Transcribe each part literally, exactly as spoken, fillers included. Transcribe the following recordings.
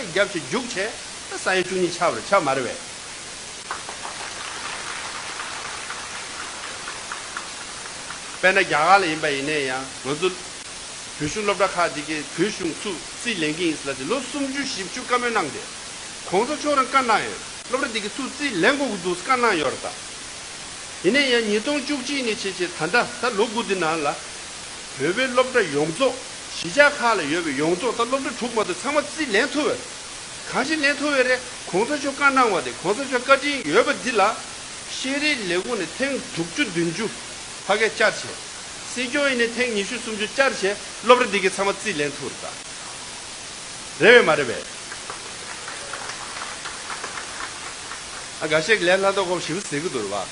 རྒྱབ་བྱས་རྒྱུགས་བྱས་ད་ས་ཡ་བཅུ་གཉིས་ཆགས་པ་རེད། ཆགས་མ་རེད་པས། དཔེར་ན་རྒྱ་གར་ལ་ཡིན་པ་ཡིན་ནའི་ཡང་ང་ཚོ་བོད་གཞུང་སློབ་གྲྭ་ཁག་འདི་གའི་བོད་གཞུང་ཚུར་རྩིས་ལེན་གྱི་ཡིན་ཟེར་ལ་དེ་ལོ་སུམ་ཅུ་བཞི་བཅུ་བཀའ་མོལ་གནང་སྟེ། གོང་ས་མཆོག་རང་བཀའ་གནང་ཡོད། སློབ་གྲྭ་འདི་གའི་ཚུར་རྩིས་ལེན་དགོས་ཀྱི་འདུག་བཀའ་གནང་ཡོད་རེད་ད། ཡིན་ནའི་ཡང་ཉིས་སྟོང་བཅུ་གཅིག་ནས་བྱས་བྱས་ད་ལྟ་ད་ལོ་དགུ་འདི་ནང་ལ། བོད་པའི་སློབ་གྲྭ་ཡོངས་རྫོགས་གཞིས་ཆགས་ཁག་ལ་ཡོད་པའི་ཡོངས་རྫོགས་ད་སློབ་གྲྭ་དྲུག་མ་གཏོགས་ཚང་མ་རྩིས་ལེན་ཐུབ་པས། གང་ཞིག་ལེན་ཐུབ་པས་རེད། གོང་ས་མཆོག་བཀའ་གནང་བ་དེ་གོང་ས་མཆོག་བཀའ་དྲིན་ཡོད་པ་འདི་ལ། ཤེས་རིག་ལས་ཁུངས་ནས་ཐེངས་དྲུག་ཅུ་བདུན་ཅུ་ཕ་གིར་བཅར་བྱས། སྲིད་སྐྱོང་ཡིན་ནའི་ཐེངས་ཉི་ཤུ་སུམ་ཅུ་བཅར་བྱས་སློབ་གྲྭ་འདི་གའི་ཚང་མ་རྩིས་ལེན་ཐུབ་རེད་ད། རེད་པས་མ་རེད་པས། ཨ་འགའ་ཤས་ལས་སླ་མདོག་ཁ་པོ་ཞེ་པོ་ཟེར་གི་འདུག་རེད་པ།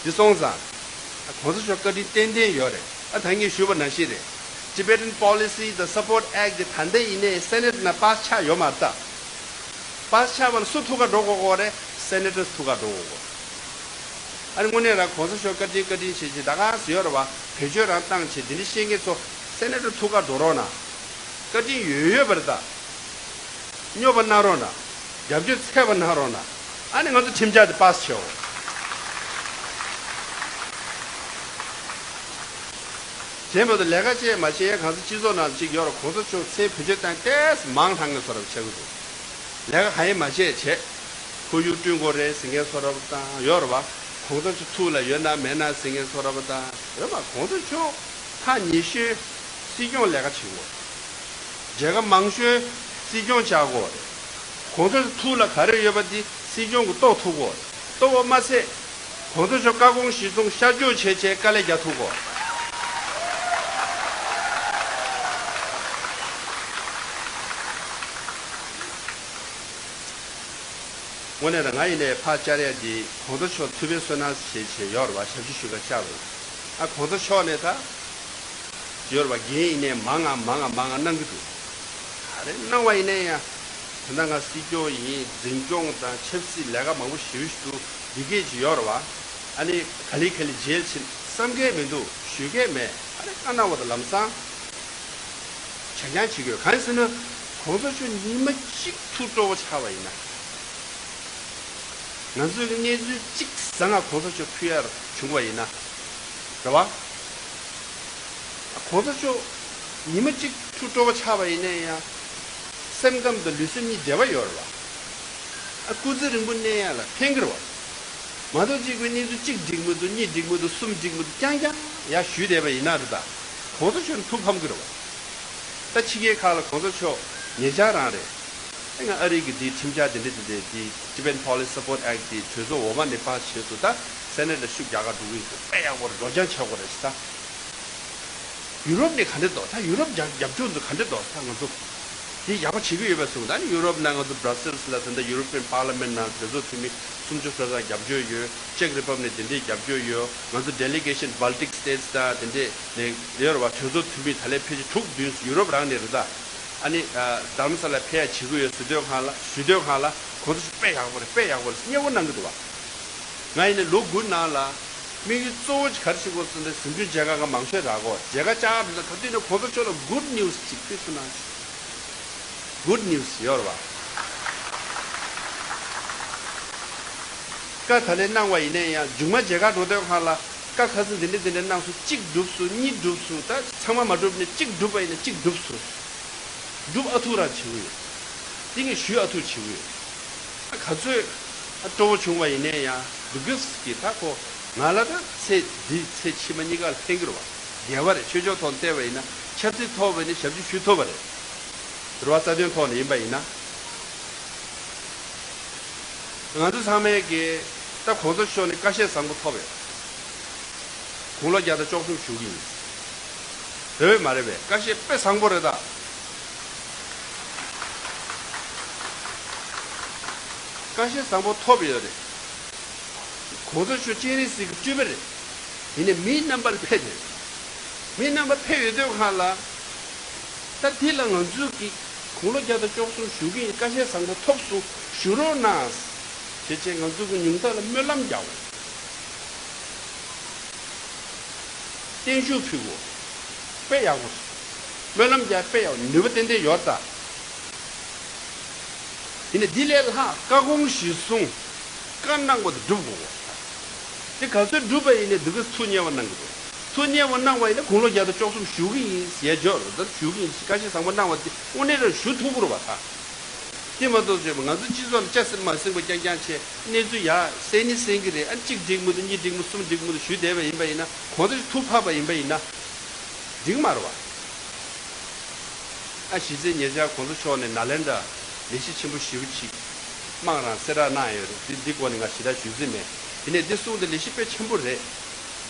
འདི་སོང་ཙང་། ཨ་གོང་ས་མཆོག་བཀའ་དྲིན་ཏན་ཏན་ཡོད་རེད། ཨ་ད་ངས་ཞུས་པ་ནང་བཞིན་རེད། Tibetan Policy དང་Support Act དེ་ད་ལྟ་ཡིན་ནའི་སེ་ནེ་ཊི་ནང་པཱ་སི་ཆགས་ཡོད་མ་རེད་ད། པཱ་སི་ཆགས་པ་ལ་སུ་ཐུགས་ཁ་འགྲོ་དགོས་ཀྱི་རེད། སེ་ནེ་ཊར་ཐུགས་ཁ་འགྲོ་དགོས་ཀྱི་རེད། ཨ་ནི་དངོས་གནས་རང་གོང་ས་མཆོག་བཀའ་དྲིན་བཀའ་དྲིན་ཞེས་བྱས་ད་ག་ཟེར་ཡོད་རེད་པ། བེད་སྤྱོད་རང་བཏང་བྱས་འདི་འདྲ་བཤད་མཁན་ཚོ་སེ་ནེ་ཊར་ཐུགས་ཁ་འགྲོ་རོགས་གནང་། བཀའ་དྲིན་ཡོད་ཡོད་པ་རེད་ད། སྙོབ་པ་གནང་རོགས་གནང་། རྒྱབ་སྐྱོར་འཚལ་བ་གནང་རོགས་གནང་། ཨ་ནི་ང་ཚོ་ཁྲིམས་འཆར་དེ་པཱ་སི་བྱེད་འོ། གཞན་པ་དུ་ལས་ཀ་བྱས་མ་བྱས་གང་ས་སྤྱི་ཚོགས་ནང་གཅིག་ཡོད་ར་གོང་ས་མཆོག་མཚན་བེད་སྤྱོད་བཏང་ཏེས་མང་ཐང་གི་བཟོ་འདྲ་བྱེད་ཀྱི་འདུག་ལས་ཀ་གང་ཡིན་མ་བྱས་བྱས། ཁོར་ཡུག་བསྐྲུན་དགོས་རེད་ཟེར་མཁན་བཟོ་འདྲ་དང་ཡོད་ར་བ། གོང་ས་མཆོག་ཐུགས་ལ་ཡོད་ན་མེད་ན་ཟེར་མཁན་བཟོ་འདྲ་དང་ཡོད་མ། གོང་ས་མཆོག་ཐག་ཉེ་ཤོས་སྲིད་སྐྱོང་ལས་ཀ་བྱེད་དགོས། མཇལ་ཁ་མང་ཤོས་སྲིད་སྐྱོང་བཅར་དགོས་རེད། གོང་ས་ཐུགས་ལ་ག་རེ་ཡོད་པ་དེ་སྲིད་སྐྱོང་གིས་རྟོགས་ཐུབ་དགོས་རེད། རྟོགས་པ་མ་ཚད་གོང་ས་མཆོག་བཀའ་དགོངས་གཞིར་བཟུང་ཤར་ཕྱོགས་བྱས་བྱས་དཀའ་ལས་རྒྱག་ཐུབ་དགོས། དངོས་གནས་ད་ང་ཡིན་ནའི་ཕར་བཅར་ཡ་འདི་གོང་ས་མཆོག་ཐུབ་པའི་བསོད་ནམས་བྱས་བྱས་ཡོད་རེད་བ། ཞབས་ཕྱི་ཞུ་ག་བཅར་བ་ཡིན། ཨ་གོང་ས་མཆོག་ནས་ད། ཡོད་རེད་བ། འགན་ཡིན་ནའི་མང་ང་མང་ང་མང་ང་གནང་གི་འདུག་ག་རེ་གནང་བ་ཡིན་ནའི་ཡང་། ད་ལྟ་ང་སྲིད་སྐྱོང་ཡིན། འཛིན་སྐྱོང་དང་ཆབ་སྲིད་ལས་ཀ་མང་པོ་ཞེ་པོ་ཞིག་འདུག་འདི་གས་ཅིག་ཡོད་རེད་བ། ཨ་ནི་ག་ལེ་ག་ལེ་མཇལ་ཕྱིན་བསམ་གས་མི་འདུག་ཞུ་གས་མེད། ཨ་ནི་བཀའ་གནང་བ་དང་ལམ་སང་། བྱ་རྐྱང་བྱེད་དགོས། གང་ཡིན་ཟེར་ན། གོང་ས་མཆོག་ཉི་མ་གཅིག་ཐུགས་སྤྲོ་བོ་ཆགས་པ་ཡིན་ན། ང་ཚོས་ཀྱི་གནས་ཚུལ་གཅིག་བཟང་ང་གོང་ས་མཆོག་ཕུལ་ཡར་བྱུང་བ་ཡིན་ན། རེད་བ། གོང་ས་མཆོག་ཉི་མ་གཅིག་ཐུགས་སྤྲོ་བོ་ཆགས་པ་ཡིན་ན་ཡང་། སེམས་ཁམས་དང་ལུས་སེམས་གཉིས་བདེ་བ་ཡོད་རེད་བ། ཨ་སྐུ་ཚེ་རིང་པོ་གནས་ཡ་ལ་ཕན་གི་རེད་བ། མ་གཏོགས་གཅིག་པུས་གནས་ཚུལ་གཅིག་འགྲིག་མི་འདུག་གཉིས་འགྲིག་མི་འདུག་གསུམ་འགྲིག་མི་འདུག་རྐྱང་རྐྱང་ཡར་ཞུས་བསྡད་པ་ཡིན་ན་རེད་ད། གོང་ས་མཆོག་ནི་ཐུགས་ཕམ་གི་རེད་བ། ད་ཕྱི་རྒྱལ་ཁག་ལ་གོང་ས་མཆོག་ཉེ་ཆར་རང་རེད། ཨེ་ང་ཨ་རི་གི་དེའི་ཁྲིམས་འཆར་དེ་འདྲ་དེ་འདྲ་དེ་Tibetan Policy Support Act དེ་གྲོས་ཚོགས་འོག་མ་ནས་པཱ་སི་བྱས་སོང་། ད་སེ་ནེ་ཊ་ལ་ཤུགས་རྒྱག་ག་འགྲོ་གི་ཡིན་ཟེར། དཔེ་ཡག་པོ་རེད། སྒྲོག་སྦྱང་བྱེད་དགོས་རེད་ཟེར་ད། ཡུ་རོབ་ནས་ག་འདྲ་འདུག་ད་ཡུ་རོབ་རྒྱབ་རྒྱབ་སྐྱོར་ཚོ་ག་འདྲ་འདུག་ད་ང་ཚོ་དེ་ཡག་པོ་བྱེད་ཀྱི་ཡོད་པའི་གསུང་། ད་ནི་ཡུ་རོབ་ནང་ང་ཚོ་Brussels ལ་ད་ལྟ་European Parliament ནང་གྲོས་ཚོགས་འཐུས་མི་སུམ་ཅུ་སོ་གསུམ་རྒྱབ་སྐྱོར་ཡོད། Czech Republic ནས་དེ་འདྲའི་རྒྱབ་སྐྱོར་ཡོད། ང་ཚོ་delegation Baltic States དང་དེ་འདྲས་ནས་ཡོད་རེད་བ། གྲོས་ཚོགས་འཐུས་མི་ད་ལན་ཕལ་ཆེར་དྲུག་བདུན་ཡུ་རོབ་རང་ནས་རེད་ད། ཨ་ནི་ཨ་རྡ་རམ་ས་ལ་ཕེབས་ཡ་བྱེད་ཀྱི་ཡོད་ཟེར་དུས་སྒང་ལ་ཞུ་དུས་སྒང་ལ་གོང་ས་མཆོག་དཔེ་ཡག་པོ་རེད། དཔེ་ཡག་པོ་རེད་ཟེར་མཉེས་པོ་གནང་གི་འདུག་བ། ང་ཡིན་ནའི་ལོ་དགུ་ནང་ལ་དམིགས་ཡུལ་གཙོ་བོ་ག་རེ་བྱེད་དགོས་ཟེར་ན། གཟིམ་ཆུང་མཇལ་ཁ་མང་ཤོས་རག་དགོས། མཇལ་ཁ་བཅར་བ་དེ་ཚོ་ག་དུས་ནས་གོང་ས་མཆོག་ལ་good news ཅིག་ཕུལ་སོང་ན། Good news ཡོད་རེད་བ། བཀའ་ད་ལན་གནང་བ་ཡིན་ན་ཡང་མཇུག་མ་མཇལ་ཁ་འགྲོ་དུས་སྒང་ལ་བཀའ་ཁ་སང་འདི་འདྲ་འདི་འདྲ་གནང་སོང་། གཅིག་འགྲུབ་སོང་། གཉིས་འགྲུབ་སོང་། ད་ཚང་མ་མ་འགྲུབ་ནས་གཅིག་འགྲུབ་པ་ཡིན་ན་གཅིག་འགྲུབ་སོང་། འགྲུབ་ཨ་ཐུག་རང་བྱེད་ཀྱི་ཡོད། འདི་ངས་ཞུ་ཨ་ཐུག་བྱེད་ཀྱི་ཡོད། ཨ་ག་ཚོད་ཨ་སྤྲོ་བོ་བྱུང་བ་ཡིན་ནའི་ཡང་because གི་ད་ཁོ་ང་ལ་ད་ཚེ་འདི་ཚེ་ཕྱི་མ་གཉིས་ཀ་ལ་ཕན་གྱི་རེད་བ། དགེ་བ་རེད། ཆོས་ཕྱོགས་ཐོག་ནས་བལྟས་པ་ཡིན་ན་ཆབ་སྲིད་ཐོག་བས་ནས་ཞབས་ཕྱི་ཞུ་ཐུབ་པ་རེད། རེད་བ། རྩ་དོན་ཐོག་ནས་ཡིན་པ་ཡིན་ན། ང་ཚོ་ཚང་མས་ཀྱི་ད་གོང་ས་མཆོག་ནས་བཀའ་བཤད་བཟང་པོ་ཐོབ་ཡོད། དགུང་ལོ་བརྒྱ་དང་བཅུ་གསུམ་བཞུགས་ཀྱི་ཡིན། རེད་པས་མ་རེད་པས། བཀའ་བཤད་དཔེ་བཟང་པོ་རེད་ད། བཀའ་བཤད་བཟང་པོ་ཐོབ་ཡོད་རེད། གོང་ས་མཆོག་སྤྱན་རས་གཟིགས་ཀྱི་སྤྲུལ་པ་རེད། ཡིན་ནའི་མིའི་རྣམ་པར་ཕེབས་ཏེ། མིའི་རྣམ་པར་ཕེབས་ཡོད་དུས་སྒང་ལ། ད་འདི་ལ་ང་ཚོས་ཀྱི་དགུང་ལོ་བརྒྱ་དང་བཅུ་གསུམ་བཞུགས་ཀྱི་ཡིན། བཀའ་བཤད་བཟང་པོ་ཐོབ་སོང་། བཞུགས་རོགས་གནང་། ཞེས་བྱས་ང་ཚོ་གི་ཉུང་མཐའ་ལ་སྨོན་ལམ་རྒྱག་དགོས། བརྟན་བཞུགས་ཕུལ་དགོས། དཔེ་ཡག་པོ་རེད། སྨོན་ལམ་རྒྱག་དཔེ་ཡག་པོ། ནུས་པ་ཏན་ཏན་ཡོད་ད། དེ་ནས་འདི་ལས་ལྷག་བཀའ་དགོངས་གཞིར་བཟུང་། བཀའ་གནང་བ་དེ་སྒྲུབ་དགོས། དེ་ག་ཚོད་སྒྲུབ་པ་ཡིན་ནའི་འདི་ག་ཐུགས་མཉེས་པ་གནང་གི་འདུག་ཐུགས་མཉེས་པ་གནང་བ་ཡིན་ན་དགུང་ལོ་བརྒྱ་དང་བཅུ་གསུམ་བཞུགས་ཀྱི་ཡིན་ཟེར་ཡ་འཇོག་རེད། ད་བཞུགས་ཀྱི་ཡིན་བཀའ་ཆོས་བཟང་པོ་གནང་བ་དེ་དངོས་གནས་རང་ཞུ་ཐུབ་ཀྱི་རེད་བ་ད། དེ་མ་གཏོགས་བརྗོད་པ་ང་ཚོ་སྤྱི་ཚོགས་ལ་སྐྱ་སེར་མ་སེང་བ་རྐྱང་རྐྱང་བྱས་གནས་ཚུལ་ཡག་གསལ་ནི་གསལ་གྱི་རེད། ཨ་གཅིག་འགྲིག་མི་འདུག་གཉིས་འགྲིག་མི་འདུག་གསུམ་འགྲིག་མི་འདུག་ཞུས་བསྡད་པ་ཡིན་པ་ཡིན་ན་གོང་ཚོད་ཐུགས་ཕབ་པ་ཡིན་པ་ཡིན་ན་འགྲིག་མ་རེད་བ། ཨ་གཞི་རྩའི་ཉེ་ཆར་གོང་ས་མཆོག་ནས་ནཱ་ལེནྡྲ་ལས་གཞི་ཆེན་པོ་ཞེ་པོ་ཅིག་དམངས་རང་གསལ་བསྒྲགས་གནང་ཡོད་རེད། འདི་འདི་སྐོར་ནས་ང་ཞེ་དྲག་ཞུ་རྩིས་མེད། དེ་ནས་འདི་གསུངས་ཏེ་ལས་གཞི་དཔེ་ཆེན་པོ་རེད།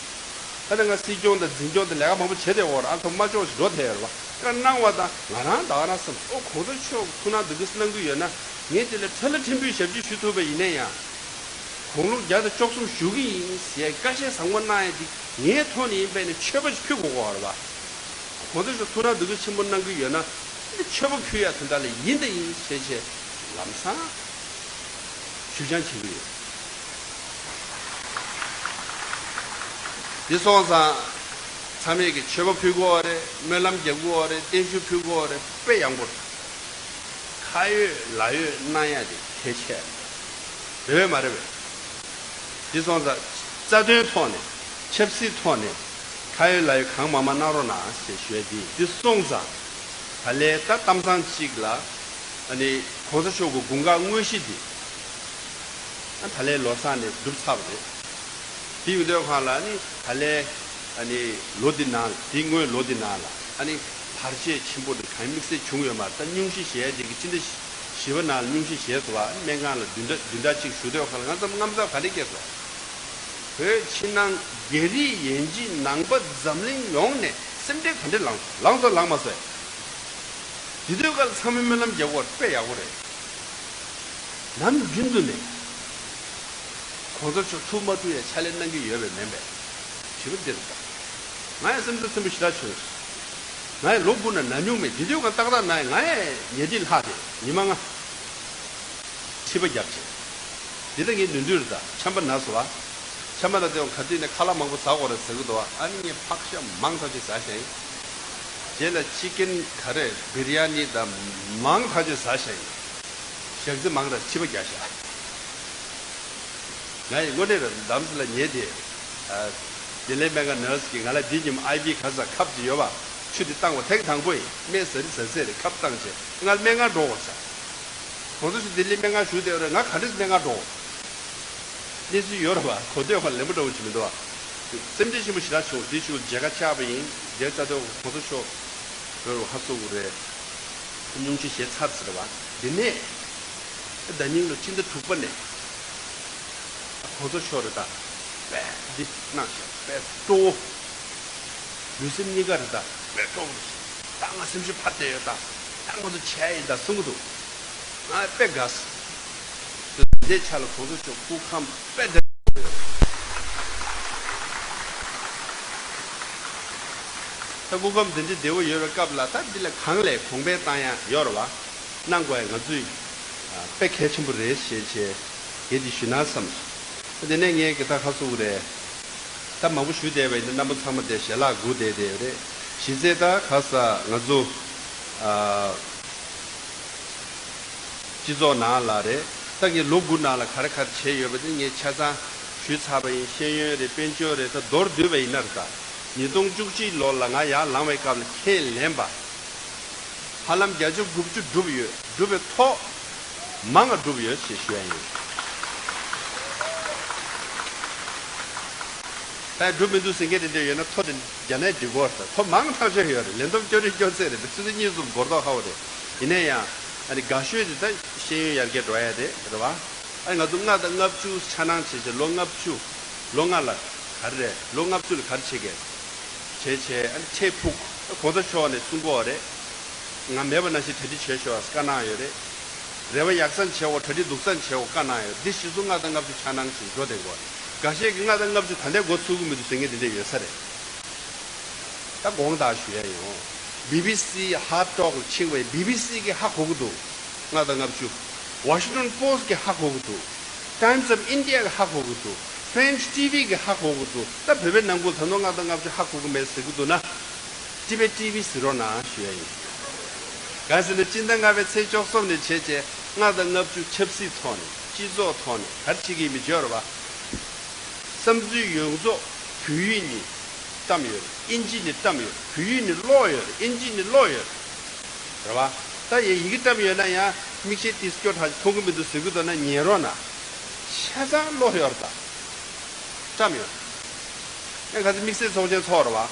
ད་ནི་ང་སྲིད་སྐྱོང་དང་འཛིན་སྐྱོང་དང་ལས་ཀ་མང་པོ་བྱས་ཏེ་འོར་ཨ་ཐོ་མ་ལྕོགས་ཤིག་འགྲོ་ཐལ་ཡོད་རེད་བ། བཀའ་གནང་བ་དང་ང་རང་ད་ག་རང་བསམ་ཨོ་གོང་ས་མཆོག་ཐུགས་སྣང་འདི་གི་གནང་གི་ཡོད་ན་ངས་དེ་ལ་ཁྲ་ལ་ཕྲན་བུའི་ཞབས་ཕྱི་ཞུ་ཐུབ་པ་ཡིན་ན་ཡང་། དགུང་ལོ་བརྒྱ་དང་བཅུ་གསུམ་བཞུགས་ཀྱི་ཡིན་ཟེར་བཀའ་ཆད་བཟང་པོ་གནང་ཡ་འདི་ངའི་ཐོག་ནས་ཡིན་པས་ན་མཆོད་པ་ཞིག་ཕུལ་དགོས་ཀྱི་ཡོད་རེད་བ། གོང་ས་མཆོག་ཐུགས་སྣང་འདི་གི་ཆེན་པོ་གནང་གི་ཡོད་ན་མཆོད་པ་ཕུལ་ཡ་དོན་དག་ལ་ཡིན་དང་ཡིན་བྱས་བྱས་ལམ་སང་ཞུ་སྦྱང་བྱེད་ཀྱི་ཡོད། འདི་སོང་ཙང་ཚང་མས་ཀྱི་མཆོད་པ་ཕུལ་དགོས་པ་རེད། སྨོན་ལམ་རྒྱབ་དགོས་པ་རེད། བརྟན་བཞུགས་ཕུལ་དགོས་པ་རེད། དཔེ་ཡག་པོ་རེད། ཁ་ཡོད་ལག་ཡོད་གནང་ཡ་དེ་གལ་ཆེ་རེད། རེད་པས་མ་རེད་པས། འདི་སོང་ཙང་རྩ་དོན་ཐོག་ནས་ཆབ་སྲིད་ཐོག་ནས་ཁ་ཡོད་ལག་ཡོད་གང་མང་མང་གནང་རོགས་གནང་ཞེས་ཞུ་ཡ་དེ་འདི་སོང་ཙང་། ད་ལས་ད་གཏམ་བཟང་གཅིག་ལ་ཨ་ནི་གོང་ས་མཆོག་གི་དགུང་ཁ་དངོས་གཞི་འདི་ཨ་ད་ལས་ལོ་གསར་ནས་གྲུབ་ཚར་བ་རེད། དེ་ཡོད་དུས་སྒང་ལ་ནི་ད་ལས་ཨ་ནི་ལོ་འདི་ནང་དེ་སྔོན་ལོ་འདི་ནང་ལ་ཨ་ནི་བར་ཆད་ཆེན་པོ་འདི་གང་དམིགས་བསལ་བྱུང་ཡོད་མ་རེད། ད་སྙུང་གཞི་བཞེས་ཡ་དེ་གི་ཕྱི་ཟླ་བཞི་པ་ནང་ལ་སྙུང་གཞི་བཞེས་སོང་བ། ཨ་ནི་སྨན་ཁང་ལ་བདུན་ཕྲག་བདུན་ཕྲག་གཅིག་བཞུགས་དུས་སྒང་ལ་ང་ཚོ་དངངས་འཚབ་ག་རེ་སྐྱེས་སོང་། བོད་ཕྱི་ནང་རྒྱ་རིགས་ཡན་ཆད་ནང་པ་འཛམ་གླིང་ཡོངས་ནས་སེམས་ཁྲལ་ག་འདྲ་ལངས་སོང་། ལངས་སོང་ལངས་མ་སོང་། དེ་དུས་སྒང་ལ་ཚང་མས་སྨོན་ལམ་རྒྱག་དགོས་དཔེ་ཡག་པོ་རེད། ནམ་རྒྱུན་དུ་ནས་གོང་ས་མཆོག་ཐུགས་མ་ཐུག་ཡ་ཕྱག་ལས་གནང་གི་ཡོད་པས་མིན་པས། དྲི་བ་འདི་རེད་ད། ང་ཡང་སེམས་ཚ་ཚིམ་པོ་ཞེ་དྲག་བྱུང་། ང་ཡང་ལོ་དགུ་ན་ན་མྱོང་མེད། དེ་དུས་སྒང་ཏག་ཏག་ན་ཡང་ང་ཡང་ཉལ་ཁྲི་ལྷག་སྟེ་ཉི་མ་ལྔ་མཁྲིས་པ་བརྒྱབ་བྱས། འདི་ལྟ་ངའི་ནུས་མཐུ་རེད་ད། ཆམ་པ་ན་སོང་བ། ཆམ་པ་ན་དེ་བ་ག་དུས་ནས་ཁ་ལག་མང་པོ་ཟ་དགོས་རེད་ཟེར་གི་འདུག་བ། ཨ་ནི་ངས་ཕག་ཤ་མང་ཐག་ཆོད་ཟ་ཤག་ཡིན། རྗེས་ལ་ཅི་ཀན་ག་རེ་བི་རི་ཡ་ནི་དང་མང་ཐག་ཆོད་ཟ་ཤག་ཡིན། ཞག་ཚི་མང་ར་མཁྲིས་པ་རྒྱག་ཤག་ང་ཡི་དངོས་གནས་ར་འདམ་སི་ལ་ཉལ་ཏེ། ལྡི་ལི་སྨན་ཁང་ནར་སི་གིས་ང་ལ་འདི་ཉིན་ཨའི་བི་ག་ས་ཁབ་ཅིག་ཡོད་པ། ཆུ་དེ་བཏང་བ་ཐེངས་དང་པོ་ཡིན། སྨན་ཟ་རི་ཟ་ཟེར་རེད། ཁབ་བཏང་བྱས་ང་སྨན་ཁང་འགྲོ་དགོས་ས། གོང་ས་མཆོག་ལྡི་ལི་སྨན་ཁང་བཞུགས་བསྡད་ཡོད་རེད། ང་ག་འདྲས་སྨན་ཁང་འགྲོ་དགོས། གནས་ཚུལ་ཡོད་རེད་པ། གོ་ཐོས་ཁ་ལེན་པོ་འདྲ་བོ་ཅིག་མི་འདུག་བ། སེམས་ཁྲལ་ཆེན་པོ་ཞེ་དྲག་བྱུང་། དེ་ཞུ་མཇལ་ཁ་ཆགས་པ་ཡིན། དེ་རྩ་དོན་གོང་ས་མཆོག་རེད་རུ་ཧ་སོ་གུ་རེད། སྙུང་གཞི་བཞེས་ཚར་ཟེར་བ། དེ་ནས་ཟླ་ཉིན་ལོ་སྤྱི་ཟླ་དྲུག་པ་ནས་གོང་ས་མཆོག་རེད་ད། དཔེ་འདི་གནང་ཤག་དཔེ་སྤྲོ་བོ། ལུས་སེམས་གཉིས་ཀ་རེད་ད། དཔེ་སྤྲོ་བོ་རེད། ད་ང་སེམས་ཤུགས་འཕར་བསྡད་ཡོད་ད། ད་ང་ཚོ་བྱས་ཡིན་ད་གསུང་གི་འདུག་ང་དཔེ་དགའ་སོང་། འདི་ཆ་ལ་གོང་ས་མཆོག་སྐུ་ཁམས་དཔེ་བདེ། ད་སྐུ་ཁམས་དེ་འདྲ་བདེ་བོ་ཡོད་པའི་སྐབས་ལ་ད་འདི་ལ་གང་ལས་གོང་འཕེལ་བཏང་ཡ་ཡོད་རེད་བ། གནང་དགོས་ཡ་ང་ཚོས་དཔེ་གལ་ཆེན་པོ་རེད་ཞེས་བྱས་ངས་འདི་ཞུས་ན་བསམ་སོང་། དེ་ནས་ངས་གི་ད་ཁ་གསོ་གི་རེད། ད་མང་པོ་ཞུས་བསྡད་པ་ཡིན་ན་རྣམ་པ་ཚང་མ་དེ་ཞལ་ལག་སྒུག་བསྡད་བསྡད་ཡོད་རེད། གཞི་རྩའི་ད་ཁ་ས་ང་ཚོ་ཨ། སྤྱི་ཚོགས་ནང་ལ་རེད། ད་ངས་ལོ་དགུ་ནང་ལ་ག་རེ་ག་རེ་བྱས་ཡོད་པ་དེ་ངས་ཆ་ཚང་ཞུས་ཚར་བ་ཡིན། ཤེས་ཡོན་རེད། དཔལ་འབྱོར་རེད། ད་མདོར་བསྡུས་པ་ཡིན་ན་རེད་ད། ཉིས་སྟོང་བཅུ་གཅིག་ལོ་ལ་ང་ཡར་ལངས་པའི་སྐབས་ལ་ཁས་ལེན་པ། ཧ་ལམ་བརྒྱ་ཆ་དགུ་བཅུ་འགྲུབ་ཡོད། འགྲུབ་པའི་ཐོག་མང་བ་འགྲུབ་ཡོད་ཅེས་ཞུ་ཡ་ཡིན། ད་འགྲུབ་མི་འདུག་ཟེར་མཁན་དེ་འདྲ་ཡོད་ན་ཐོ་དེ་རྒྱ་ནས་འགྲིག་གོ་ད། ཐོ་མང་ཐག་ཆོད་ཡོད་རེད། ལས་བསྡོམས་སྐྱོར་རིགས་སྐྱོར་ཚད་རེད། ཆུ་ཚོད་གཉིས་གསུམ་འགོར་མདོག་ཁ་པོ་རེད། ཡིན་ན་ཡང་ཨ་ནི་དགའ་ཤོས་དེ་ད་ཤེས་ཡོན་ཡར་རྒྱས་འགྲོ་ཡ་དེ་རེད་བ། ཨ་ནི་ང་ཚོ་ལྔ་དང་ལྔ་བཅུ་འཆར་སྣང་བྱེད་བྱེད། ལོ་ལྔ་བཅུ་ལོ་ལྔ་ལ་ག་རེ་རེད། ལོ་ལྔ་བཅུ་ལ་ག་རེ་བྱེད་གས་བྱས་བྱས་ཨ་ནི་ཆེ་ཕུག་གོང་ས་མཆོག་ནས་གསུང་གོ་རེད། ང་མེད་པ་ནང་བཞིན་གྲ་སྒྲིག་བྱས་ཤོག་བཀའ་གནང་ཡོད་རེད། རེ་བ་ཡག་ཙམ་བྱེད་འོ། གྲ་སྒྲིག་སྡུག་ཙམ་བྱེད་འོ། བཀའ་གནང་ཡོད། འདི་གཞི་བཟུང་ལྔ་དང་ལྔ་བཅུ་འཆར་སྣང་བྱེད་འགྲོ་བསྡད་གོ། འགའ་ཤས་ཀྱིས་ལྔ་དང་ལྔ་བཅུ་ད་ལྟའི་འགོ་ཚུགས་ཀྱི་མི་འདུག་ཟེར་མཁན་དེ་འདྲ་ཡོད་ས་རེད། ད་དགོངས་དག་ཞུ་ཡ་ཡོང་། བི་བི་སི་ཧར་ཊོག་ལ་ཕྱིན་པའི་བི་བི་སི་གིས་ཧ་གོ་གི་འདུག་ལྔ་དང་ལྔ་བཅུ། Washington Post་གིས་ཧ་གོ་གི་འདུག Times of India་གིས་ཧ་གོ་གི་འདུག French T V་གིས་ཧ་གོ་གི་འདུག་ད་བོད་པའི་ནང་ཁུལ་ད་ནོ་ལྔ་དང་ལྔ་བཅུ་ཧ་གོ་གི་མེད་ཟེར་གི་འདུག་ན། ཊི་བེཊ་ཊི་ཝི་ཟེར་རོགས་གནང་ཞུ་ཡ་ཡིན། གང་ཟེར་ན་སྤྱི་ཟླ་ལྔ་པའི་ཚེས་བཅུ་གསུམ་ནས་བྱས་རྗེས་ ལྔ་དང་ལྔ་བཅུ་ཆབ་སྲིད་ཐོག་ནས་སྤྱི་ཚོགས་ཐོག་ནས་ག་རེ་བྱེད་ཀྱི་ཡིན་མིན་བརྗོད་རོགས། བསམ་ཚུལ་ཡོངས་རྫོགས་བོད་ཡིག་ནས་བཀྲམ་ཡོད་རེད། ཨིན་ཇི་ནས་བཀྲམ་ཡོད་རེད། བོད་ཡིག་ནས་ཀློག་ཡོད་རེད། ཨིན་ཇི་ནས་ཀློག་ཡོད་རེད། རེད་བ། ད་ཡ་ཡི་གེ་བཀྲམ་ཡོད་ན་ཡང་མིག་ཤེལ་ཏིས་སྐྱོ་ཁྲ་ཞིག་མཐོང་གི་མི་འདུག་ཟེར་གི་འདུག་ན་ཉན་རོགས་གནང་། ཆ་ཚང་ཀློག་ཡོད་རེད་ད། བཀྲམ་ཡོད། ཨེ་ག་ཚོད་དམིགས་བསལ་ཚོགས་ཆེན་ཚོགས་རེད་བ།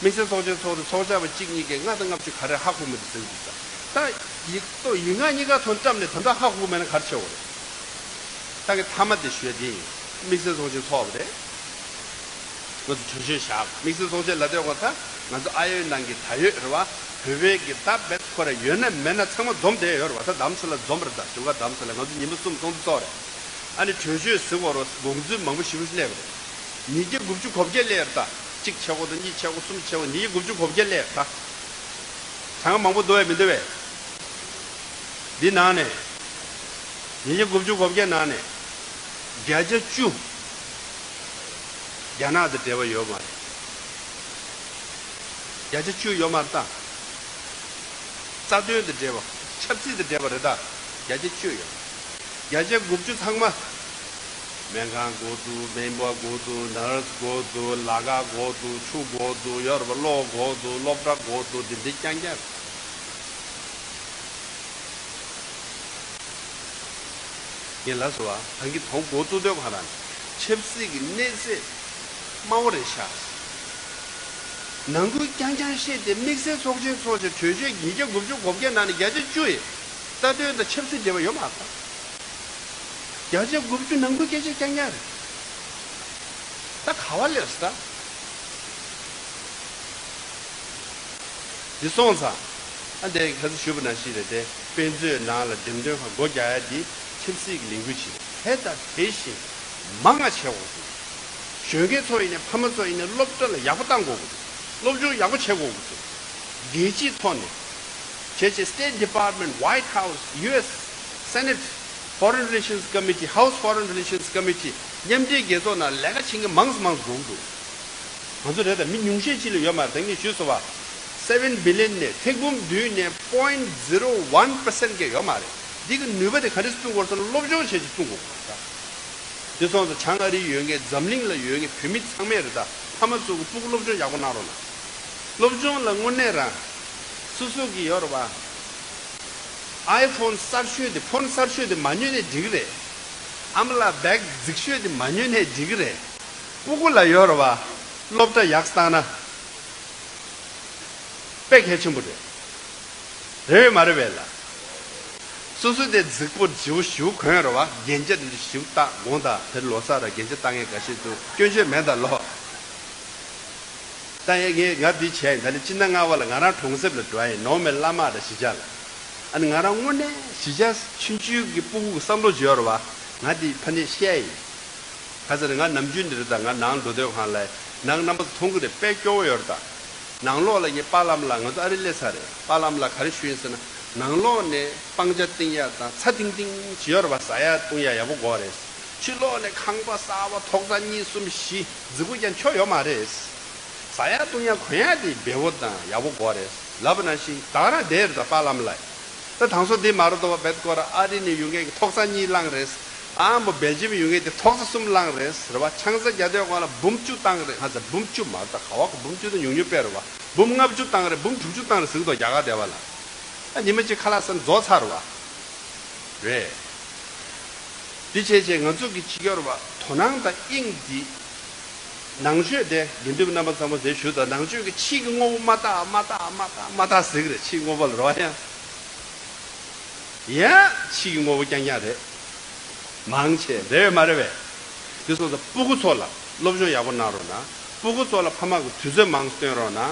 དམིགས་བསལ་ཚོགས་ཆེན་ཚོགས་དུས་ཚོགས་བཅར་བ་གཅིག་གཉིས་ཀས་ལྔ་དང་ལྔ་བཅུ་ག་རེ་ཧ་གོ་མི་འདུག་ཟེར་གི་འདུག་ད། ད་ཡིག་ཏོ་ཡིག་ངག་གཉིས་ཀ་ཐོག་བཀྲམ་ནས་ད་ལྟ་ཧ་གོ་མེད་ན་ག་རེ་བྱེད་དགོས་རེད། ད་གི་མཐའ་མ་དེ་ཞུ་ཡ་དེ་ཡིན། དམིགས་བསལ་ཚོགས་ཆེན་ཚོགས་པ་རེད། ང་ཚོ་གྲོས་ཆོད་བཞག་དམིགས་བསལ་ཚོགས་ཆེན་ལབ་དུས་གོ་ད་ང་ཚོ་ཨ་ཡོད་ནང་གི་ད་ཡོད་རེད་བ། བོད་པའི་གི་ད་བེད་ཁོ་ར་ཡོད་ན་མེད་ན་ཚང་མ་འཛོམས་བསྡད་ཡོད་རེད་བ། ད་རྡ་རམ་ས་ལ་འཛོམས་རེད། ད་བཞུགས་སྒར་རྡ་རམ་ས་ལ་ང་ཚོ་ཉིན་མོ་གསུམ་ཚོགས་འདུ་ཚོགས་རེད། ཨ་ནི་གྲོས་ཆོད་ཟེར་བ་རོ་དགོངས་ཚུལ་མང་པོ་ཞེ་པོ་ཞིག་སླེབས་རེད། ཉིས་བརྒྱ་དགུ་བཅུ་གོ་བརྒྱད་སླེབས་རེད་ད། གཅིག་བྱེད་དགོས་འདུག་གཉིས་བྱེད་དགོས་གསུམ་བྱེད་དགོས་ཉིས་བརྒྱ་དགུ་བཅུ་གོ་བརྒྱད་སླེབས་རེད་ད། གྲངས་ཀ་མང་པོ་འདུག་བས་མི་འདུག་བས། འདི་ནང་ནས། ཉིས་བརྒྱ་དགུ་བཅུ་གོ་བརྒྱད་ནང་ནས། བརྒྱ་ཆ་བཅུ། རྒྱ་ནག་དང་འབྲེལ་བ་ཡོད་མ་རེད། བརྒྱ་ཆ་བཅུ་ཡོད་མ་རེད་ད། རྩ་དོན་དང་འབྲེལ་བ། ཆབ་སྲིད་དང་འབྲེལ་བ་རེད་ད། བརྒྱ་ཆ་བཅུ་ཡོད། བརྒྱ་ཆ་དགུ་བཅུ་ཚང་མ། སྨན་ཁང་དགོས་འདུག་སྨན་པ་དགོས་འདུག་ནར་སི་དགོས་འདུག་ལག་པ་དགོས་འདུག་ཆུ་དགོས་འདུག་ཡོད་རེད་པ། གློག་དགོས་འདུག་སློབ་གྲྭ་དགོས་འདུག་འདི་འདི་རྐྱང་རྐྱང་རེད། ངས་ལབ་སོང་བ། ད་གིན་དོན་གོ་ཚུགས་དོན་ག་རང་ཆབ་སྲིད་ཀྱི་གནས་ཚད་དམའ་བོ་རེད་ཤག་ནང་ཁུལ་རྐྱང་རྐྱང་བཤད་དེ་དམིགས་བསལ་ཚོགས་ཆེན་ཚོགས་བྱས་གྲོས་ཆོད་ཉིས་བརྒྱ་དགུ་བཅུ་གོ་བརྒྱད་ནང་ནས་བརྒྱ་ཆ་བཅུ་ཡི་རྩ་དོན་དང་ཆབ་སྲིད་འབྲེལ་བ་ཡོད་མ་རེད། བརྒྱ་ཆ་དགུ་བཅུ་ནང་ཁུལ་སྐད་ཆ་རྐྱང་རྐྱང་རེད། ད་ག་བ་སླེབས་སོང་ད། འདི་སོང་ཙང་། ཨ་འདས་ཁ་སང་ཞུས་པ་ནང་བཞིན་རེད་དེ། དཔེ་མཛོད་ནང་ལ་འགྲེམས་སྟོན་ཁང་སྒོ་རྒྱག་ཡ་འདི་ཆབ་སྲིད་ཀྱི་ལས་འགུལ་ཞིག་རེད། དེ་དང་དེ་བཞིན་མང་ང་བྱེད་དགོས་འདུག་གཞོན་སྐྱེས་ཚོ་ཡིན་ནའི་ཕ་མ་ཚོ་ཡིན་ནའི་སློབ་གྲྭ་ལ་ཡག་པོ་བཏང་དགོས་འདུག་སློབ་སྦྱོང་ཡག་པོ་བྱེད་དགོས་འདུག་རྒྱལ་སྤྱིའི་ཐོག་ནས་བྱས་བྱས་State Department, White House, U S Senate Foreign Relations Committee, House Foreign Relations Committee མཉམ་འབྲེལ་རྒྱལ་ཚོགས་ནང་ལས་ཀ་བྱེད་མཁན་མང་ཙམ་མང་ཙམ་དགོས་འདུག་ང་ཚོ་རེད་ད་མི་ཉུང་ཤས་ཅིག་ལ་ཡོད་མ་རེད། ད་ངས་ཞུས་སོང་བ། seven billion ནས་ཐེར་འབུམ་བདུན་ནས་point zero one percent གས་ཡོད་མ་རེད། འདི་གི་ནུས་པ་དེ་ག་འདྲས་བསྐྲུན་དགོས་རེད་ཟེར་ན་སློབ་སྦྱོང་བྱས་ཏེ་བསྐྲུན་དགོས་རེད་ད། དེ་སོང་ཙང་བྱང་ཨ་རིའི་ཡོད་མཁན་འཛམ་གླིང་ལ་ཡོད་མཁན་བོད་མི་ཚང་མས་རེད་ད། ཕ་མ་ཚོ་གི་སྤུ་གུ་སློབ་སྦྱོང་ཡག་པོ་གནང་རོགས་གནང་། སློབ་སྦྱོང་ལ་དངོས་གནས་རང་སོ་སོ་གི་ཡོད་རེད་བ། iPhone གསར་ཤོས་དེ་ཕོན་གསར་ཤོས་དེ་མ་ཉོས་ནས་འགྲིག་གི་རེད། ཨ་མ་ལགས་བེག་རྫིག་ཤོས་དེ་མ་ཉོས་ནས་འགྲིག་གི་རེད། སྤུ་གུ་ལ་ཡོད་རེད་བ། སློབ་གྲྭ་ཡག་བཏང་ན་དཔེ་གལ་ཆེན་པོ་རེད། རེད་མ་རེད་བས་ལ། སོ་སོ་དེ་རྫིག་པོ་ཞིའུ་ཞིའུ་གོན་རེད་བ། རྒྱན་ཆ་དེ་ཚོ་ཞིའུ་བཏགས་དགོངས་དག་དེར་ལོ་གསར་ར་རྒྱན་ཆ་བཏགས་མཁན་འགའ་ཤས་འདུག་སྐྱོན་བརྗོད་མེད་ད་ལོ། ད་ཡ་ངས་ང་འདི་བྱས་ཡིན། ད་ནི་སྤྱི་ཟླ་ལྔ་པ་ལ་ང་རང་གྲོང་གསེབ་ལ་འགྲོ་ཡ་ཡིན། ནོར་མེད་བླ་མ་དང་གཞིས་ཆགས་ལ། ཨ་ནི་ང་རང་དངོས་གནས་གཞིས་ཆགས་ཆུང་ཆུང་གི་སྤུ་གུ་གི་བསམ་བློ་བརྗོད་རེད་བ། ང་འདི་ཕ་ནས་བཤད་ཡིན། ག་ཚོད་རེད། ང་ནམ་རྒྱུན་འདི་རེད་ད། ང་ནང་འགྲོ་དུས་སྒང་ལ་ནང་རྣམ་པ་ཚོ་མཐོང་གི་རེད། དཔེ་སྐྱོ་བོ་ཡོད་རེད་ད། ནང་ལོགས་ལ་ངས་པཱ་ལགས་ལ་ང་ཚོ་ཨ་རི་སླེབས་ཚར་རེད། པཱ་ལགས་ལ་ག་རེ་ཞུས་ཡིན་ཟེར་ན། ནང་ལོགས་ནས་སྤང་ཆ་བཏིང་ཡ་དང་ཚྭ་ཐིང་ཐིང་ཅིག་ཡོད་རེད་བ། ཟ་ཡ་བཏུང་ཡ་ཡག་པོ་དགོས་རེད། ཕྱི་ལོགས་ནས་ཁང་པ་གསར་པ་ཐོག་ས་གཉིས་གསུམ་བཞི་རྫིག་པོ་རྐྱང་ཆོ་ཡོད་མ་རེད། ཟ་ཡ་བཏུང་ཡ་གོན་ཡ་དེ་བེའུ་དང་ཡག་པོ་དགོས་རེད། ལབ་པ་ནང་བཞིན་ད་ག་རང་བསྡད་རེད་ད་པཱ་ལགས་ལ། ད་དང་སོ་དེ་མ་རེད་དོ་བ། བེད་ཀོ་ར་ཨ་རི་ནས་ཡོང་མཁན་གྱི་ཐོག་ས་གཉིས་བླངས་རེད། ཨ་མོ་སྦེལ་ཇམ་ཡོང་མཁན་དེ་ཐོག་ས་གསུམ་བླངས་རེད་ཟེར་བ། ཆང་ས་རྒྱག་དུས་སྒང་ལ་འབུམ་བཅུ་བཏང་རེད། ང་ཚོ་འབུམ་བཅུ་མ་རེད་ད། ག་བ་གི་འབུམ་བཅུ་དང་ཉུང་ཉུང་དཔེ་རེད་བ། འབུམ་ལྔ་བཅུ་བཏང་རེད། འབུམ་དྲུག་ཅུ་བཏང་རེད་ཟེར་གི་འདུག་རྒྱ་གར་སྡེ་བ་ལ། ཨ་ཉི་མ་གཅིག་ཁ་ལག་ཟ་ནས་རྫོགས་ཚར་བ་རེད། འདི་བྱས་བྱས་ང་ཚོ་གི་ཕྱི་རྒྱལ་བ་དོ་སྣང་དང་དབྱིངས་འདི། ནང་ཆོས་དེ་དགེ་འདུན་པ་རྣམ་པ་ཚང་མ་དེ་ཞུ་དང་། ནང་ཆོས་ཀྱི་ཕྱི་གི་དངོས་པོ་མ་བལྟ་མ་བལྟ་མ་བལྟ་མ་བལྟ་ཟེར་གི་རེད། ཕྱི་དངོས་པོ་ལ་རོ་ཡང་། ཡང་ཕྱི་གི་དངོས་པོ་རྐྱང་རྐྱང་རེད། མང་ཆེ་རེད་བས་མ་རེད་བས། དེ་སོང་ཙང་སྤུ་གུ་ཚོ་ལ་སློབ་སྦྱོང་ཡག་པོ་གནང་རོགས་གནང་། སྤུ་གུ་ཚོ་ལ་ཕ་མ་གི་དུས་ཚོད་མང་སྟོན་རོགས་གནང་།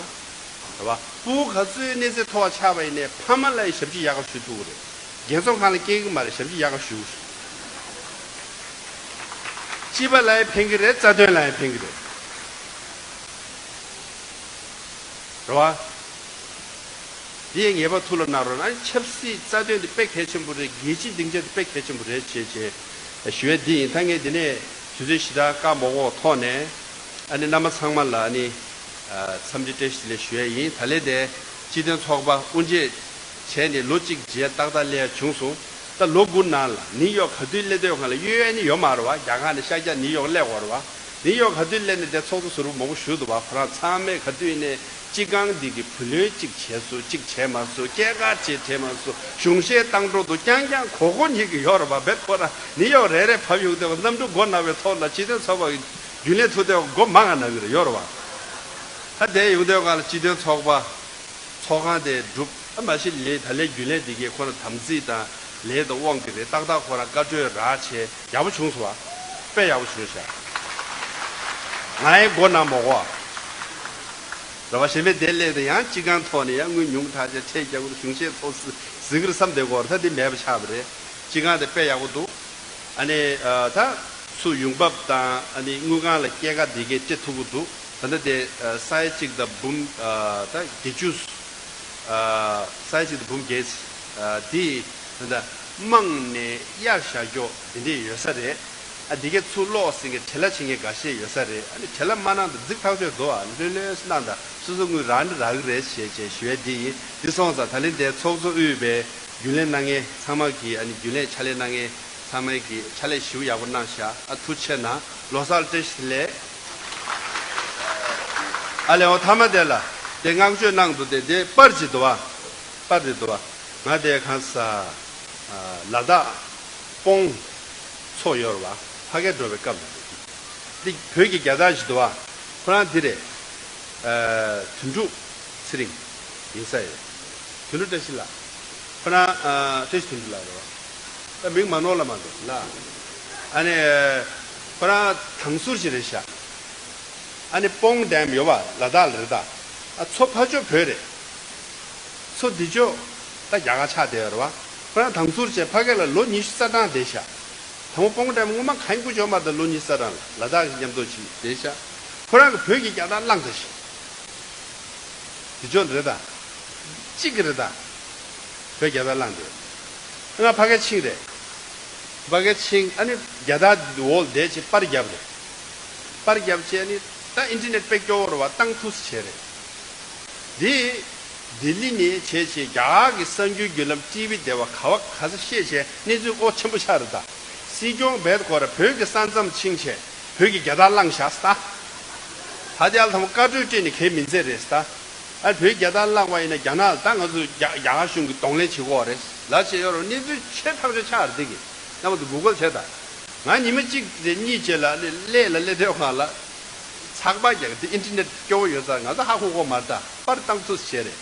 རེད་བ། སྤུ་གུ་ག་ཚོད་གནས་ཚད་མཐོ་བ་ཆགས་པ་ཡིན་ནའི་ཕ་མ་ལ་ཡི་ཞབས་ཕྱི་ཡག་ག་ཞུ་ཐུབ་ཀྱི་རེད། རྒན་ཚོགས་ཁང་ལ་སྐྱེལ་གི་མ་རེད། ཞབས་ཕྱི་ཡག་ག་ཞུ། སྤྱི་པ་ལ་ཡང་ཕན་གི་རེད། རྩ་དོན་ལ་ཡང་ཕན་གི་རེད། རེད་བ། འདི་ཡང་ངེས་པར་ཐུགས་ལ་གནང་རོགས་གནང་། ཆབ་སྲིད་རྩ་དོན་འདི་དཔེ་གལ་ཆེན་པོ་རེད། རྒྱལ་སྤྱིའི་སྡིངས་ཆ་འདི་དཔེ་གལ་ཆེན་པོ་རེད་ཅེས་ཅེས་ཞུ་ཡས་འདི་ཡིན། ད་ངས་འདི་ནས་དུས་ཚོད་ཞེ་དྲག་བཀག་མ་དགོས་ཐོག་ནས། ཨ་ནི་རྣམ་པ་ཚང་མ་ལ་ཨ་ནི། ཨ། འཚམས་འདྲི་བཀྲ་ཤིས་བདེ་ལེགས་ཞུ་ཡས་ཡིན། ད་ལན་དེ་སྤྱི་མཐུན་ཚོགས་པ་དབུ་འབྱེད་བྱས་ནས་ལོ་གཅིག་རྗེས་ཏག་ཏག་སླེབས་ཡ་བྱུང་སོང་། ད་ལོ་དགུ་ནང་ལ་ནིའུ་ཡོག་ག་དུས་སླེབས་དུས་སྒང་ལ་གཡོལ་ཡས་ནི་ཡོད་མ་རེད་བ། རྒྱ་གར་ནས་ཤར་རྒྱག་ནིའུ་ཡོག་སླེབས་དགོས་རེད་བ། ནིའུ་ཡོག་ག་དུས་སླེབས་ནས་དེ་ཚོགས་གཙོ་ཟུར་པ་མང་པོ་བཞུགས་འདུག་བ། ཁོ་རང་ཚང་མས་ག་དུས་ནས་སྤྱི་ཁང་འདི་གི་བུ་ལོན་གཅིག་བྱས་སོང་། གཅིག་བྱས་མ་སོང་། སྐྱེད་ཀ་བྱས་བྱས་མ་སོང་། གཞུང་བཞེས་བཏང་འགྲོ་འདུག་རྐྱང་རྐྱང་གོ་གོ་ཉིད་ཀྱི་ཡོད་རེད་བ། བེད་ཁོ་རང་ནིའུ་ཡོག་རེ་རེ་བབས་ཡོང་དུས་གནམ་གྲུ་མགོ་ན་བའི་ཐོག་ལ་སྤྱི་མཐུན་ཚོགས་པ་གི་རྒྱུན་ལས་ཐུག་དུས་མགོ་མ་ག་ན་གི་རེད་ཡོད་རེད་བ། ད་དེ་ཡོང་དུས་སྒང་ལ་སྤྱི་མཐུན་ཚོགས་པ་ཚོགས་ཁང་དེ་སྒྲུབ། ཨ་མ་གཞི་ལས་ད་ལས་རྒྱུན་ལས་འདི་གས་ཁོ་ན་དམ་ཚིག་དང་ལས་དང་དབང་གིས་རེད། ཏག་ཏག་ཁོ་རང་བཀའ་འཁྲོལ་རག་བྱས་ཡག་པོ་བྱུང་སོང་བ། དཔེ་ཡག་པོ་བྱུང་ཤག་ང་ཡི་མགོ་ན་མོ་གོ་ར་བ་གཞན་པའི་དེ་སླེབས་དུས་ཡང་སྤྱི་ཁང་ཐོག་ནས་ཡང་དངུལ་ཉུང་དྲགས་བྱས་ཁྲལ་རྒྱག་དགོས། གཞུང་བཞེས་ཐོག་ཟི་ཟི་གིར་བསམ་བསྡད་དགོས་རེད། ད་འདི་མེད་པ་ཆགས་པ་རེད། སྤྱི་ཁང་དེ་དཔེ་ཡག་པོ་འདུག་ཨ་ནི་ཨ་ད་ཚུར་ཡོང་འབབ་དང་ཨ་ནི་དངུལ་ཁང་ལ་སྐྱེད་ཀ་འདི་གས་སྤྲད་ཐུབ་ཀྱི་འདུག་ད་ལྟ་དེ་ཨ་ས་ཡ་གཅིག་དང་འབུམ་ཨ་ད་བརྒྱད་ཅུ་ཨ་ས་ཡ་གཅིག་དང་འབུམ་བརྒྱད་ཨ་དེ་ད་ལྟ་དམངས་ནས་གཡར་བཞག་ཀྱོག་དེ་འདྲས་ཡོད་ས་རེད། ཨ་འདི་གས་ཚུར་སློག་ཟིན་གྱི་བྲེལ་བ་བྱེད་མཁན་འགའ་ཤས་ཡོད་ས་རེད། ཨ་ནི་བྲེལ་བ་མ་གནང་དང་རྫིག་ཐག་ཆོད་འདུག་ཨ་ལྷོད་ལྷོད་གནང་དང་སོ་སོ་དངུལ་རག་ནི་རག་གི་རེད་ཞེས་བྱས་ཞུ་ཡས་འདི་ཡིན། འདི་སོང་ཙང་ད་ལན་དེ་ཚོགས་གཙོ་དབུས་པའི་རྒྱུན་ལས་གནང་མཁན་ཚང་མ་གིས་ཨ་ནི་རྒྱུན་ལས་ཕྱག་ལས་གནང་མཁན་ཚང་མས་ཀྱིས་ཕྱག་ལས་ཞེ་པོ་ཡག་པོ་གནང་ཤག་ཨ་ཐུགས་རྗེ་ཆེ་གནང་། ལོ་གསར་བཀྲ་ཤིས་བདེ་ལེགས། ཨ་ལས་འོ་མཐའ་མ་དེ་ལ་དེ་བསྔགས་བརྗོད་གནང་འདུག་དེ་དེ་པར་ཅིག་འདུག་བ། པར་དེ་འདུག་བ། ང་དེ་གང་ས་ལ་དྭགས་སྤོང་མཚོ་ཡོད་རེད་བ། ཕ་གིར་འགྲོ་བའི་སྐབས་ལ་འདུག་འདི་བོད་ཀྱི་རྒྱལ་དར་ཞིག་འདུག་བ། ཁོ་རང་འདི་རེད། ཨ་དོན་གྲུབ་ཚེ་རིང་ཡིན་ས་ཡོད། དོན་གྲུབ་བཀྲ་ཤིས་ལགས། ཁོ་རང་ཨ་བཀྲ་ཤིས་དོན་གྲུབ་ལགས་རེད་བ། ད་མིང་མ་ནོར་ལ་མ་འདུག་ལ། ཨ་ནི་ཁོ་རང་དང་ཟུར་ཞིག་རེད་ཤག་ཨ་ནི་སྤོང་ཌེམ་ཡོད་བ་ལ་དྭགས་ལ་རེད་ད། ཨ་མཚོ་ཕར་ཕྱོགས་བོད་རེད། མཚོ་འདི་ཕྱོགས་ད་རྒྱ་གར་ཆགས་བསྡད་ཡོད་རེད་བ། ཁོ་རང་དང་ཟུར་བྱས་ཕ་གི་ལ་ལོ་ཉི་ཤུ་རྩ་གྲངས་བསྡད་ཤག་དང་པོ་སྤོང་ཌེམ་སྔོན་མ་གང་གུ་ཅོག་མ་དང་ལོ་ཉི་ཤུ་རྩ་གྲངས་ལ་ལ་དྭགས་ཀྱི་མཉམ་དུ་ཞིག་བསྡད་ཤག་ཁོ་རང་གི་བོད་ཀྱི་རྒྱལ་དར་བླངས་ད་ཤག་འདི་ཕྱོགས་འདི་རེད་ད། གཅིག་གི་རེད་ད། བོད་རྒྱལ་དར་བླངས་ཏེ། ང་ཕ་གིར་ཕྱིན་རེད། ཕ་གིར་ཕྱིན་ཨ་ནི་རྒྱལ་དར་འོག་བསྡད་ཅིག་པར་བརྒྱབ་རེད། པར་བརྒྱབ་བྱས་ནི་ད་ཨིན་ཊར་ནེཊ་དཔེ་སྐྱོ་བོ་རེད་བ། བཏང་ཐུབ་ས་བྱས་རེད། འདི་ལྡི་ལི་ནས་བྱས་བྱས་རྒྱ་གར་གྱི་གསར་འགྱུར་བརྒྱུད་ལམ་ཊི་ཝི་དེ་བ་ག་བ་ག་ས་བཤད་བྱས་གནས་ཚུལ་ཨོ་ཆེན་པོ་ཆགས་རེད་ད། སྲིད་སྐྱོང་བེད་ཁོ་ར་བོད་ཀྱི་ས་མཚམས་ཕྱིན་བྱས་བོད་ཀྱི་རྒྱལ་དར་བླངས་བཞག་ས། ད་དེ་ཨ་ལ་ཐང་བཀའ་འཁྲོལ་སྤྲད་ནས་གལ་མི་འཛེམ་རེད་ས། ཨ་བོད་རྒྱལ་དར་བླངས་པ་ཡིན་ན་རྒྱ་ནག་ལ་ད་ང་ཚོ་རྒྱ་རྒྱ་གར་གཞུང་གིས་གདོང་ལེན་བྱེད་ཀྱི་ཡོད་རེད་ལབ་བྱས་ཡོད་རེད། གནས་ཚུལ་ཆེ་ཐག་ཆོད་ཆགས་རེད་དེ་གི། རྣམ་པ་ཚོ་གུ་གལ་བྱས་དང་། ང་ཉི་མ་གཅིག་རེ་གཉིས་རྗེས་ལ་ཨ་ནི་གླེ་ལ་གླེ་ཐོས་ཁང་ལ། ཚགས་པར་རྒྱག་དེ་ཨིན་ཊར་ནེཊ་སྐྱོ་བོ་ཡོད་ཙང་ང་ཚོ་ཧ་གོ་གོ་མ་རེད་ད། པར་བཏང་ཚུལ་བྱས་རེད།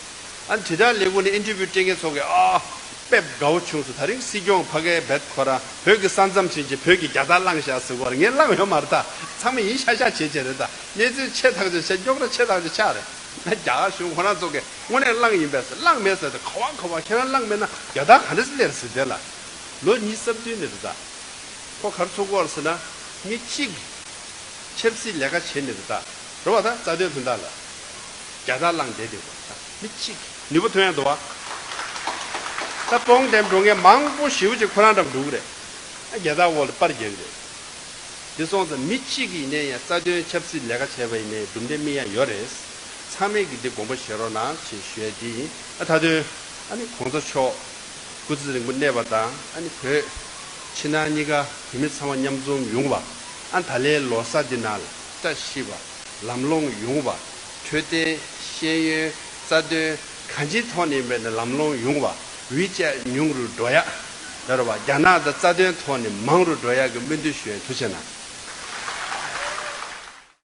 ཨ་ནི་དྲིལ་བསྒྲགས་ལས་ཁུངས་ནས་ཨིན་ཊར་བིའུ་སྤྲད་མཁན་ཚོ་གིས་ཨ། དཔེ་དགའ་བོ་བྱུང་སོང་། ད་རིང་སྲིད་སྐྱོང་ཕ་གིའི་བེད་ཁོ་ར་བོད་ཀྱི་ས་མཚམས་ཕྱིན་ཆད་བོད་ཀྱི་རྒྱལ་དར་བླངས་བཞག་ཟེར་གོ་ར་ངས་བླངས་ཡོད་མ་རེད་ད། ཚང་མ་ཡིན་ཤག་ཤག་བྱེད་བྱེད་རེད་ད། གནས་ཚུལ་ཆེ་ཐག་ཆོད་ཆེ་རྙོག་དྲ་ཆེ་ཐག་ཆོད་ཆགས་རེད། ང་རྒྱ་གར་གཞུང་ཁོ་རང་ཚོ་གིས་དངོས་གནས་བླངས་ཡིན་པས་ཟེར། བླངས་མེད་ཟེར་ཏེ་ག་བ་ག་བ་ཁྱེད་རང་བླངས་མེད་ན་རྒྱལ་དར་ག་འདྲ་སེ་སླེབས་ཟེར་དེ་ལ། ལོ་ཉི་ཤུ་རྩ་བདུན་ནས་རེད་ད། ཁོ་ག་རེ་ཚོར་གོ་རེད་ཟེར་ན། མི་གཅིག་གིས་ཆབ་སྲིད་ལས་ཀ་བྱེད་ནི་རེད་ད། རེད་བ་ད། རྩ་དོན་དོན་དག་ལ་རྒྱལ་དར་བླངས་བསྡད་དེ་གོ་ད། མི་གཅིག་གིས་ནུས་པ་ཐོན་ཡ་འདུག་བ། ད་སྤོང་ཌེམ་འགྲོ་མཁན་མང་པོ་ཞེ་པོ་ཅིག་ཁོ་རང་འགྲམ་འགྲོ་གི་རེད། ཨ་རྒྱལ་དར་འོག་ལ་པར་རྒྱག་གི་རེད། དེ་སོང་ཙང་མི་གཅིག་གིས་ཡིན་ནའི་ཡང་རྩ་དོན་ཆབ་སྲིད་ལས་ཀ་བྱས་པ་ཡིན་ནའི་གྲུབ་འབྲས་སྨིན་ཡ་ཡོད་རེད། ཚང་མས་ཀྱིས་འདི་དགོངས་པ་བཞེས་རོགས་གནང་ཞེས་ཞུ་ཡ་འདི་ཡིན། ཨ་མཐའ་དོན་ཨ་ནི་གོང་ས་མཆོག་སྐུ་ཚེ་རིང་པོ་གནས་པ་དང་ཨ་ནི་བོད་ཕྱི་ནང་གཉིས་ཀ་བོད་མི་ཚང་མ་མཉམ་འཛོམས་ཡོང་བ། ཨ་ད་ལའི་ལོ་གསར་འདི་ནང་ལ་བཀྲ་ཤིས་པ། ལམ་ལྷོང་ཡོང་བ། འཕྲོད་བསྟེན་ཤེས་ཡོན་རྩ་དོན་གང་ཅིའི་ཐོག་ནས་ཡིན་པ་ཡིན་ན་ལམ་ལྷོང་ཡོང་བ། ཝི་ཅེཊ་ཉུང་རུ་འགྲོ་ཡ། ད་རེད་བ། རྒྱ་ནག་དང་རྩ་དོན་ཐོག་ནས་མང་རུ་འགྲོ་ཡ་གི་སྨོན་འདུན་ཞུ་ཡ། ཐུགས་རྗེ་གནང་།